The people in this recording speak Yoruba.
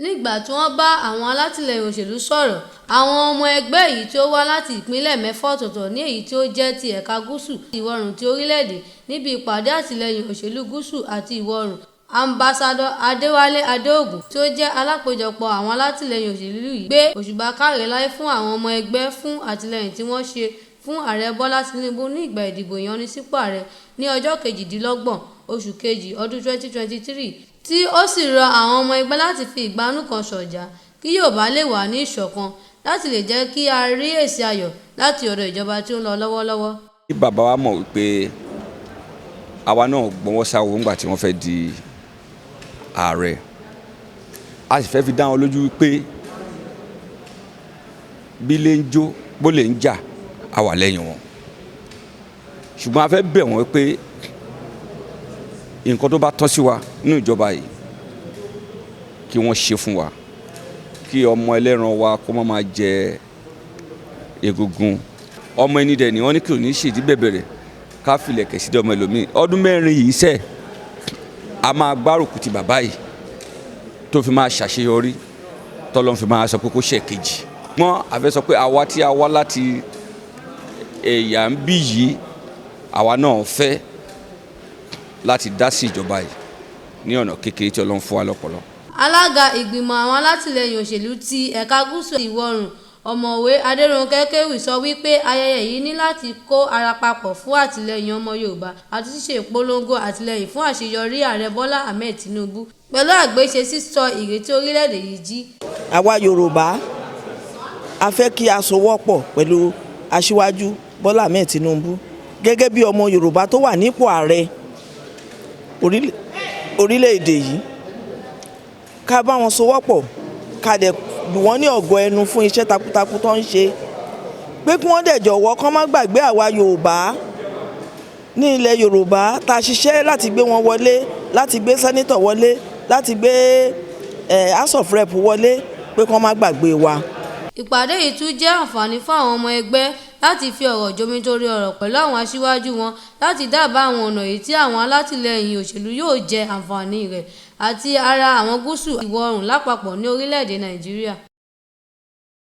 Nígbà tí wọ́n bá àwọn alátìlẹyìn òṣèlú sọ̀rọ̀, àwọn ọmọ ẹgbẹ́ yìí tí ó wá láti ìpínlẹ̀ mẹ́fà ọ̀tọ̀ọ̀tọ̀ ní èyí tí ó jẹ́ ti ẹ̀ka gúúsù àti ìwọ̀-oòrùn ti orílẹ̀-èdè níbi ìpàdé àtìlẹ́yìn òṣèlú gúúsù àti ìwọ̀-oòrùn, Ambassador Adéwálé Adéògùn tí ó jẹ́ alápéjọpọ̀ àwọn alátìlẹyìn òṣèlú yìí gbé òṣùbà káre láé fún àwọn ọmọ ẹgbẹ́ fún àtìlẹ́yìn tí wọ́n ṣe fún Ààrẹ Bọ́lá Tinubu ní ìgbà ìdìbò ìyànsípò ààrẹ ní ọjọ́ 28, oṣù kejì, ọdún 2023, tí ó sì rọ àwọn ọmọ ẹgbẹ́ láti fi ìgbánú kan sọ̀já kí Yorùbá lè wà ní ìṣọ̀kan láti lè jẹ́ kí á rí èsì ayọ̀ láti ọ̀dọ̀ ìjọba tí ó ń lọ lọ́wọ́lọ́wọ́. Bàbá wa mọ̀ wípé àwa náà gbọ́nwọ́ sáwo ńgbà tí wọ́n fẹ́ di ààrẹ, a sì fẹ́ fi dá wọn lójú wípé bí ilé ń jó bó lè ń jà, a wà lẹ́yìn wọn. Ṣùgbọ́n a fẹ́ bẹ̀ wọ́n pé nǹkan tó bá tọ́ sí wa nínú ìjọba yìí, kí wọ́n ṣe fún wa, kí ọmọ ẹlẹ́ran wa kó má máa jẹ egungun ọmọ ẹni dẹ̀ ni wọ́n ní kí ò ní ṣèdí bẹ̀bẹ̀rẹ̀ ká filẹ̀kẹ̀ sí ọmọ ẹlòmíì. Ọdún 4 yìí sẹ́, a máa gbárùkù ti bàbá yìí tó fi máa ṣàṣeyọrí, tọ́lọ́n fi máa sọ pé kó ṣe kejì. Wọ́n a fẹ́ sọ pé àwa tí a wá láti ẹ̀yà ń bí yìí, àwa náà fẹ́ láti dá sí ìjọba yìí ní ọ̀nà kékeré tí Ọlọ́run fún wa lọ́pọlọ. Alága ìgbìmọ̀ àwọn alátìlẹyìn òṣèlú ti ẹ̀ka gúúsù ìwọ̀-oòrùn, Ọ̀mọ̀wé Adérónkẹ́ Kéwì sọ wípé ayẹyẹ yìí ní láti kó ara papọ̀ fún àtìlẹ́yìn ọmọ Yorùbá àti ṣíṣe ìpolongo àtìlẹ́yìn fún àṣeyọrí Ààrẹ Bọ́lá Ahmed Tinubu pẹ̀lú àgbéṣe sísọ ìrètí orílẹ̀-èdè yìí jí. Àwa Yorùbá, a fẹ́ kí a sowọ́pọ̀ pẹ̀lú Aṣíwájú Bọ́lá Ahmed Tinubu gẹ́gẹ́ bí ọmọ Yorùbá tó wà nípò ààrẹ orílẹ̀-èdè yìí, ká bá wọn sowọ́pọ̀, ká dẹ̀ lù wọ́n ní ọ̀gọ́ ẹnu fún iṣẹ́ takuntakun tó ń ṣe, pé kí wọ́n dẹ̀ jọ̀wọ́ kán má gbàgbé àwa Yorùbá ní ilẹ̀ Yorùbá tá a ṣiṣẹ́ láti gbé wọn wọlé, láti gbé senator wọlé, láti gbé House of Rep wọlé, pé kán má gbàgbé wa. Ìpàdé yìí tún jẹ́ àǹfààní fún àwọn ọmọ ẹgbẹ́ láti fi ọ̀rọ̀ jomitoro ọ̀rọ̀ pẹ̀lú àwọn aṣíwájú wọn láti dábàá àwọn ọ̀nà èyí tí àwọn alátìlẹyìn òṣèlú yóò jẹ àǹfààní rẹ̀ àti ará àwọn gúúsù ìwọ̀-oòrùn lápapọ̀ ní orílẹ̀-èdè Nàìjíríà.